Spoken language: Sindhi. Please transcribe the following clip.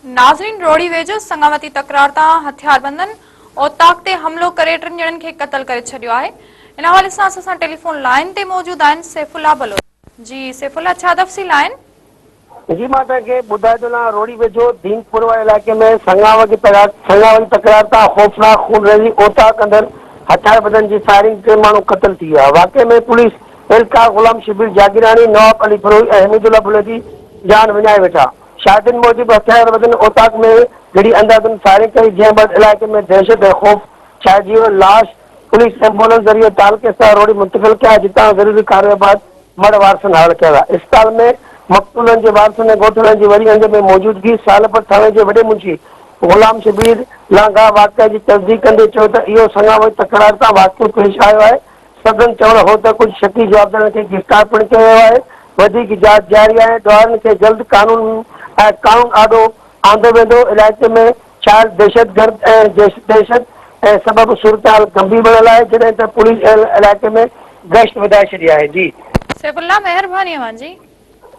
ناظرين روهڙي ويجهو سڱاوتي تڪرار تان هٿياربندن اوطاق تي حملو ڪري ٽن ڄڻن کي قتل ڪري ڇڏيو آهي ان حوالي سان اسان سان ٽيليفون لائين تي موجود آهن سيف الله بلوچ جي سيف الله ڇا تفصيل آهن؟ جي مان توهان کي ٻڌائي ٿو هلان روهڙي ويجهو دين پور واري علائقي ۾ سڱاوتي تڪرار تان خوفناڪ خونريزي اوطاق اندر هٿياربندن جي فائرنگ ٽي ماڻهو قتل ٿي ويا واقعي ۾ پوليس اهلڪار غلام شبير جاگيراڻي، نواب علي بروهي ۽ حميد الله بليدي جان وڃائي ويٺا. شاهدين موجب هٿياربندن اوطاق ۾ گهڙي انڌاڌنڌ فائرنگ ڪئي، جنهن بعد علائقي ۾ دهشت ۽ خوف ڇائجي ويو، لاش پوليس ايمبولنس ذريعي تعلقي اسپتال روهڙي منتقل ڪيا، جتان ضروري ڪارروائي بعد مڙهه وارثن حوالي ڪيا ويا. اسپتال ۾ مقتولن جي وارثن ۽ ڳوٺاڻن جي وڏي انگ ۾ موجودگي، سالپر ٿاڻي جي وڏي منشي غلام شبير لانگاهه واقعي جي تصديق ڪندي چيو ته اهو سڱاوي تڪرار تان واقعو پيش آيو آهي، سندن چوڻ هو ته ڪجهه شڪي جوابدارن کي گرفتار پڻ ڪيو ويو آهي، وڌيڪ جاچ جاري آهي، ڏوهارين کي جلد قانون ۽ قانون آڏو آندو ويندو، علائقي ۾ ڇانيل دهشتگرد ۽ دهشت ۽ سبب صورتحال گنڀير بڻيل آهي، جڏهن ته پوليس علائقي ۾ گشت وڌائي ڇڏي آهي. جي. سيف الله مهرباني اوهان جي.